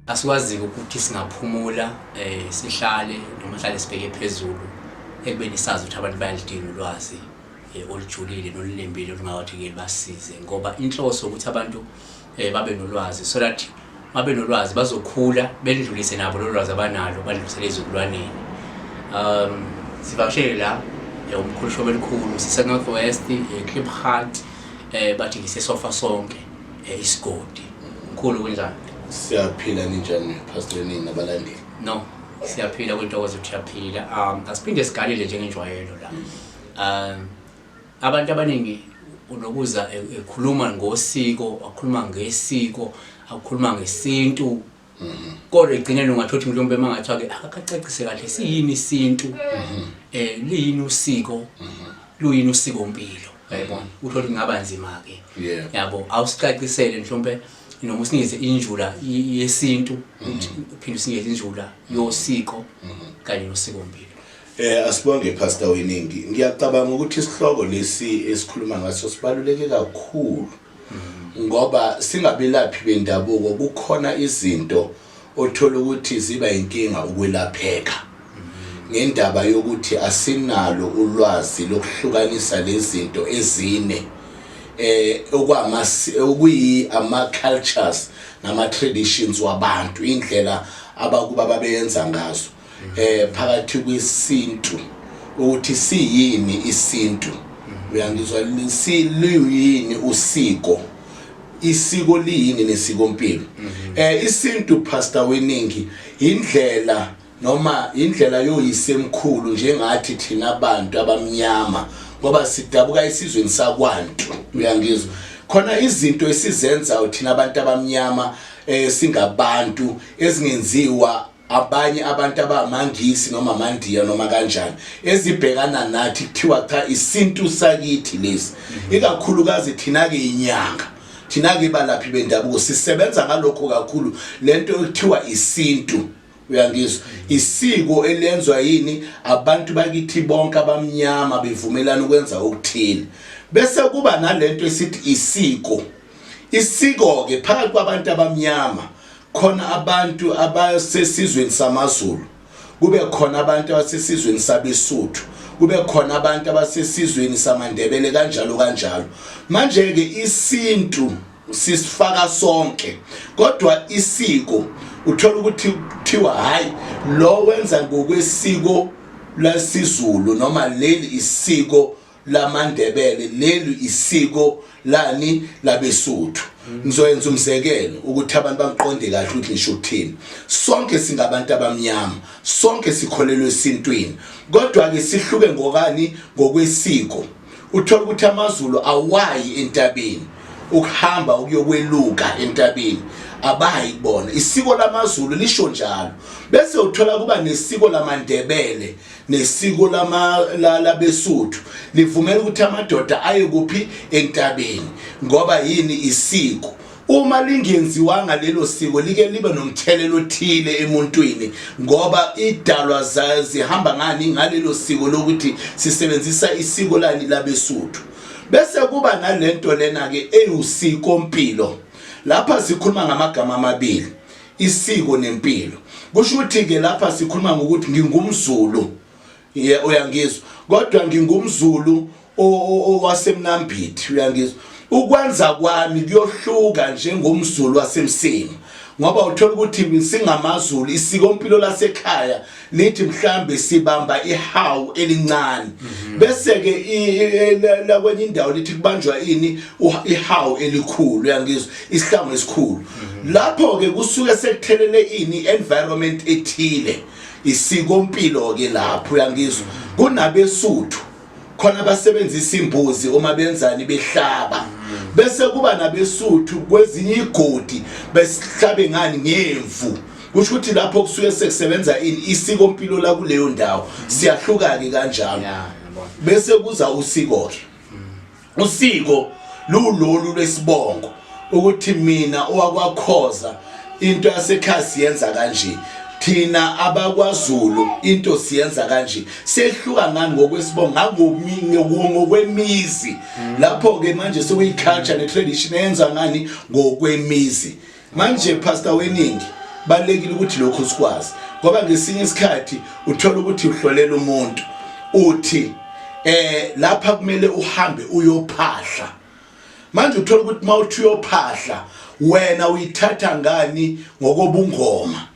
Asikwazi ukuthi singaphumula sihlale noma sihlale sibheke phezulu ekubeni sazi ukuthi abantu bayaludinga ulwazi olujulile nolunembile olungawathi-ke lubasize, ngoba inhloso ukuthi abantu babe nolwazi so that babe nolwazi bazokhula belidlulise nabo lolu lwazi abanalo balidlulisele ezizukulwaneni. Sivakashele la umkhulu Shoba elikhulu, sise-North West, eKlipgat, bathi ngisesofa sonke isigodi. Mkhulu, kunjani? Siyaphila, ninjani Pastor nini nabalandeli? No, siyaphila, kwintokozo ukuthi uyaphila. Asiphinde sigalile njengenjwayelo la. Abantu abaningi unokuza ekhuluma ngosiko, akhuluma ngesiko, akhuluma ngesintu. Kodwa egcineni ungathola ukuthi mhlawumbe mangathiwa ke akacacise kahle siyini isintu, liyini usiko, luyini usiko mpilo. Uyayibona? Uthola kungaba nzima ke. Yabo, awusicacisele mhlawumbe noma usinikeze injula yesintu, uphinde usinikeze injula yosiko kanye nosiko mpilo. Asibonge Pastor Weningi. Ngiyacabanga ukuthi isihloko lesi esikhuluma ngaso sibaluleke kakhulu. Ngoba singabelaphi bendabuko kukhona izinto othola ukuthi ziba inkinga ukwelapheka. Ngendaba yokuthi asinalo ulwazi lokuhlukanisa lezi zinto ezine okwama okuyi ama cultures nama traditions wabantu, indlela abakuba babeyenza ngazo phakathi kwesintu, ukuthi siyini isintu, uyangizwa, siluyini usiko, isiko liyini nesikompilo. Isintu Pastor Weningi indlela noma indlela yoyisemkhulu njengathi thina abantu abamnyama, ngoba sidabuka esizweni sakwantu, uyangizwa. Khona izinto esizenzayo thina abantu abamnyama singabantu ezingenziwa abanye abantu abamangisi noma amandiya noma kanjani, ezibhekana nathi kuthiwa cha isintu sakithi lesi. Ikakhulukazi thina ke inyanga, thina ke balaphi bendabuko sisebenza ngalokho kakhulu, lento ekuthiwa isintu, uyangizwa, isiko elenzwa yini abantu bakithi bonke abamnyama bevumelana ukwenza okuthile. Bese kuba nalento esithi isiko. Isiko ke phakathi kwabantu abamnyama khona abantu abasesizweni samaZulu, kube khona abantu abasesizweni sabeSuthu, kube khona abantu abasesizweni samaNdebele, kanjalo kanjalo. Manje ke isintu sisifaka sonke, kodwa isiko uthola ukuthi kuthiwa hayi lo wenza ngokwesiko lasiZulu, noma leli isiko lamaNdebele, leli isiko lani labeSuthu. Ngizoyenza umzekelo ukuthi abantu bamqonde kahle ukuthi ngisho ukuthini. Sonke singabantu abamnyama, sonke sikholelwa esintwini, kodwa ke sihluke ngokani ngokwesiko. Uthola ukuthi amaZulu awayi entabeni ukuhamba ukuyokweluka entabeni, abayi kubona isiko lamaZulu lisho njalo. Bese uthola kuba nesiko lamaNdebele nesiko labeSuthu livumela ukuthi amadoda aye kuphi entabeni, ngoba yini isiko. Uma lingenziwanga lelo siko like libe nomthelelo othile emuntwini, ngoba idalwa zihamba ngani ngalelo siko lokuthi sisebenzisa isiko lani labeSuthu. Bese kuba nalento lena ke eyusiko mpilo. Lapha sikhuluma ngamagama amabili, isiko nempilo. Kusho ukuthi ke lapha sikhuluma ngokuthi ngingumZulu, uyangizwa, kodwa ngingumZulu owasemnambithi, uyangizwa. Ukwenza kwami kuyohluka njengomZulu wasemsinga, ngoba uthola ukuthi singamaZulu isikompilo lasekhaya lithi mhlambe sibamba ihawu elincane, bese ke la kwenye indawo lithi kubanjwa ini ihawu elikhulu, uyangizwa, isihlangu esikhulu. Lapho ke kusuke sekuthelele ini environment ethile, isikompilo ke lapho, uyangizwa. Kunabesuthu khona basebenzisa imbuzi uma benzani behlaba, bese kuba nabesuthu kwezinye igodi besihlabe ngani ngemvu. Kusho ukuthi lapho kusuke sekusebenza ini isikompilo la kuleyo ndawo, siyahluka ke kanjalo. Bese kuza usiko ke, usiko lulolu lwesibongo, ukuthi mina owakwakhoza into yasekhaya siyenza kanje. Thina abakwaZulu into siyenza kanje, sehluka ngani ngokwesibongo, ngokwemizi. Lapho ke manje sekuyi culture ne tradition eyenza ngani ngokwemizi. Manje pastor weningi, balekile ukuthi lokho sikwazi, ngoba ngesinye isikhathi uthola ukuthi uhlolela umuntu, uthi lapha kumele uhambe uyophahla. Manje uthola ukuthi mawuthi uyophahla wena uyithatha ngani ngokobungoma,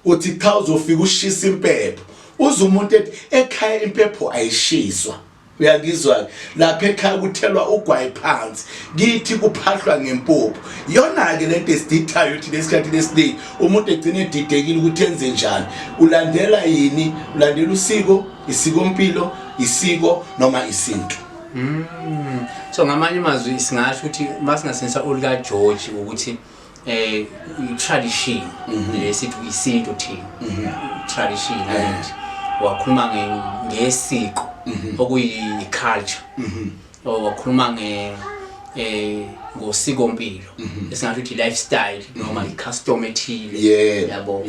uthi cha uzofika ushisa impepho, uze umuntu ethi ekhaya impepho ayishiswa. Uyangizwa? Lapha ekhaya kuthelwa ugwayi phansi, kithi kuphahlwa ngempuphu. Iyona ke lento esidithayo ukuthi lesikhathi lesiningi umuntu egcine edidekile ukuthi enze njani, ulandela yini, ulandela usiko, isikompilo, isiko noma isintu. So ngamanye amazwi singasho ukuthi masingasebenzisa oluka George ukuthi i-tradition lesithi isintu thina, tradition, angithi wakhuluma ngesiko okuyi culture, wakhuluma nge ngosikompilo esingasho ukuthi lifestyle noma i-custom ethile, yabo,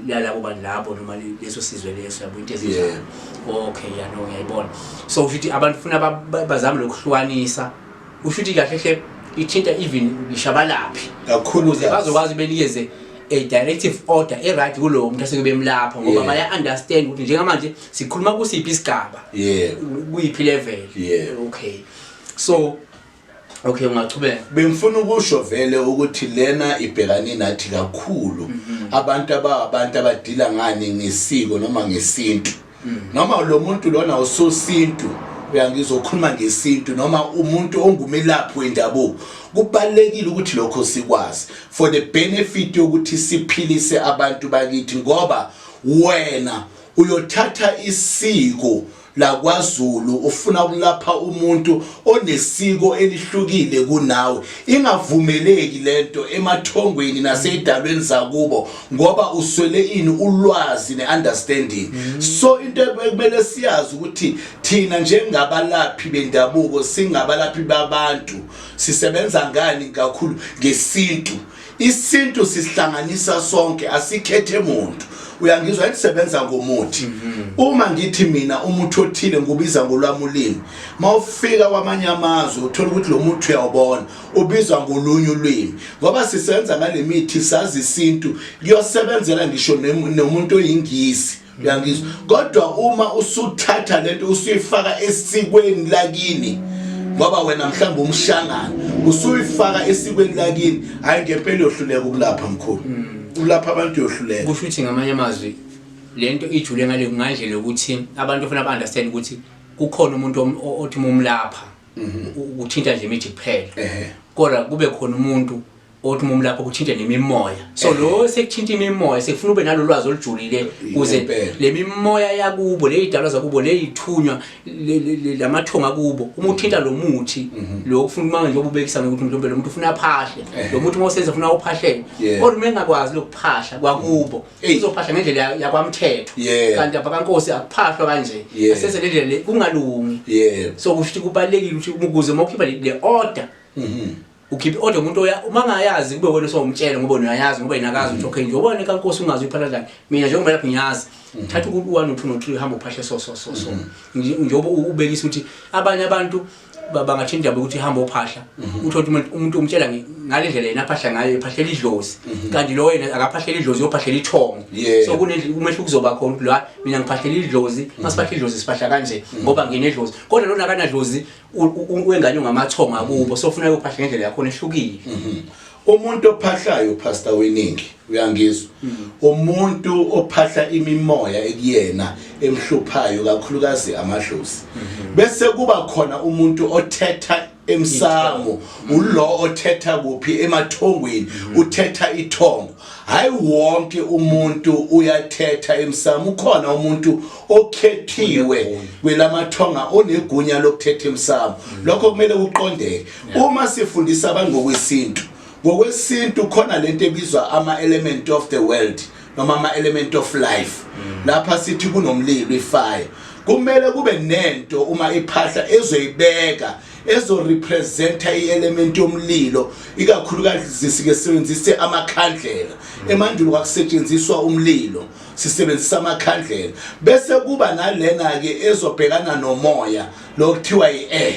yalabo bantu labo noma leso sizwe leso, yabo, into ezinjalo. Okay, ya, no, ngiyayibona. So usho ukuthi abantu funa bazame lokuhlukanisa, usho ukuthi kahle hle ithinta even ngisho abalaphi kakhulu ukuze bazokwazi benikeze a directive order e-right kulowo muntu asuke bemlapha, ngoba baya-understand ukuthi njengamanje sikhuluma kusiphi isigaba, kuyiphi level. Okay, so okay, ungachubeka. Bengifuna ukusho vele ukuthi lena ibhekane nathi kakhulu, abantu ababantu abadila ngani ngesiko noma ngesintu, noma lo muntu lona usosintu, uyangizokhuluma ngesintu, noma umuntu ongumelaphi wendabuko. Kubalekile ukuthi lokho sikwazi for the benefit yokuthi siphilise abantu bakithi, ngoba wena uyothatha isiko lakwaZulu ufuna ukulapha umuntu onesiko elihlukile kunawe, ingavumeleki lento emathongweni naseyidalweni zakubo, ngoba uswele ini? Ulwazi neunderstanding. So into ekumele siyazi ukuthi thina njengabalaphi bendabuko, singabalaphi babantu, sisebenza ngani kakhulu? Ngesintu. Isintu sisihlanganisa sonke, asikhethe muntu. Uyangizwa? Elisebenza ngomuthi. Uma ngithi mina umuthi othile ngubiza ngolwami ulimi, mawufika kwamanye amazwe uthola ukuthi lo muthi uyawubona ubizwa ngolunye ulwimi, ngoba sisebenza ngale mithi, sazi isintu kuyosebenzela ngisho nomuntu oyingisi. Uyangizwa? Kodwa uma usuthatha lento usuyifaka esikweni lakini, ngoba wena mhlawumbe umshangana, usuyifaka esikweni lakini, hayi, ngempela uyohluleka ukulapha, mkhulu, ulapha abantu uyohluleka. Kusho ukuthi ngamanye amazwi lento ijule ngale ngandlela yokuthi abantu ufuna ba-understand ukuthi kukhona umuntu othi uma umlapha ukuthinta nje imithi kuphela, kodwa kube khona umuntu othi uma umlapha kuthinta nemimoya. So lo sekuthinta imimoya, sekufuna ube nalo lwazi olujulile kuze le mimoya yakubo, le idalwa zakubo, le ithunywa, lamathonga kubo, uma uthinta lo muthi lo kufuna uma njengoba ubekisa ngokuthi mhlawumbe lo muntu ufuna aphahle, lo muthi uma usenza ufuna uphahlele, kodwa uma engakwazi lokuphahla kwakubo, uzophahla ngendlela yakwamthetho, kanti apha kaNkosi akuphahlwa kanje, asenze le ndlela le kungalungi. So kusho ukuthi kubalulekile ukuthi ukuze uma ukhipha le order, ukhipha i-order umuntu oya uma ngayazi kube wena osowumtshela, ngoba wena uyayazi, ngoba yena akazi ukuthi okay, njengoba wena kaNkosi ungazi uyiphatha kanjani, mina njengoba lapho ngiyazi, thatha ukuthi u-1 u-2 no-3, hamba uphahle so so so so. Njengoba ubekisa ukuthi abanye abantu bangathinta indaba yokuthi hamba ophahla, uthole ukuthi umuntu umtshela ngale ndlela yena aphahla ngayo, ephahlela idlozi, kanti lo yena akaphahlela idlozi, uyophahlela ithongo. So umehluko kuzoba khona ukuthi la mina ngiphahlela idlozi, masiphahla idlozi siphahla kanje ngoba nginedlozi, kodwa lona akanadlozi, wengane ungamathongo akubo, so ufuna uyophahla ngendlela yakhona ehlukile. Umuntu ophahlayo, pastor weningi, uyangizwa, umuntu ophahla imimoya ekuyena emhluphayo, kakhulukazi amadlozi. Bese kuba khona umuntu othetha emsamo, ulo othetha kuphi? Emathongweni, uthetha ithongo. Hayi, wonke umuntu uyathetha emsamo. Ukhona umuntu okhethiwe kwelamathonga onegunya lokuthetha emsamo. Lokho kumele kuqondeke uma sifundisa abantu ngokwesintu. Ngokwesintu khona lento ebizwa ama element of the world noma ama element of life. Lapha sithi kunomlilo, ifire. Kumele kube nento uma iphahla ezoyibeka. ezorepresenta i-element yomlilo ikakhulukazi sike sisebenzise amakhandlela emandulo kwakusetshenziswa umlilo sisebenzisa amakhandlela bese kuba nalena ke ezobhekana nomoya lokuthiwa i-air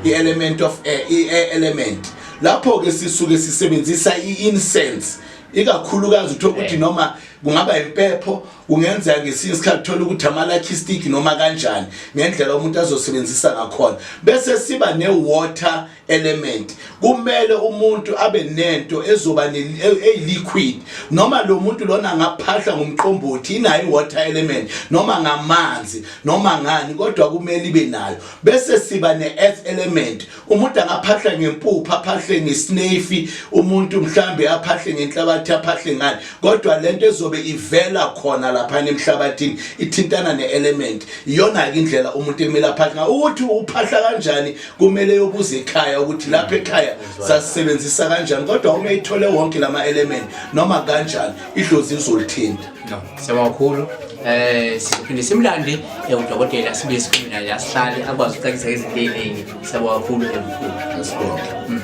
i-element of air i-air element lapho ke sisuke sisebenzisa i-incense ikakhulukazi uthola ukuthi eh. noma kungaba impepho kungenzeka ngesinye isikhathi uthola ukuthi ama-lucky stick noma kanjani ngendlela umuntu azosebenzisa ngakhona bese siba ne-water element kumele umuntu abe nento ezoba eyi-liquid noma lo muntu lona angaphahla ngomqombothi inayo i-water element noma ngamanzi noma ngani kodwa kumele ibe nayo bese siba ne-earth element umuntu angaphahla ngempuphu aphahle ngesnefi umuntu mhlambe aphahle ngenhlabathi aphahle ngani kodwa lento ezobe ivela khona lapha emhlabathini ithintana ne-element iyona-ke indlela umuntu ekumele aphahle ngayo ukuthi uphahla kanjani kumele yobuza ekhaya ukuthi lapha ekhaya sasisebenzisa kanjani kodwa uma ithole wonke lama element noma kanjani idlozi lizolithinta no siyabonga kakhulu eh sizophinde simlande eh, udokotela sibuye sikhulume naye asihlale akwazi ukucacisa izinto eziningi siyabonga kakhulu emkhulu asibonge mm.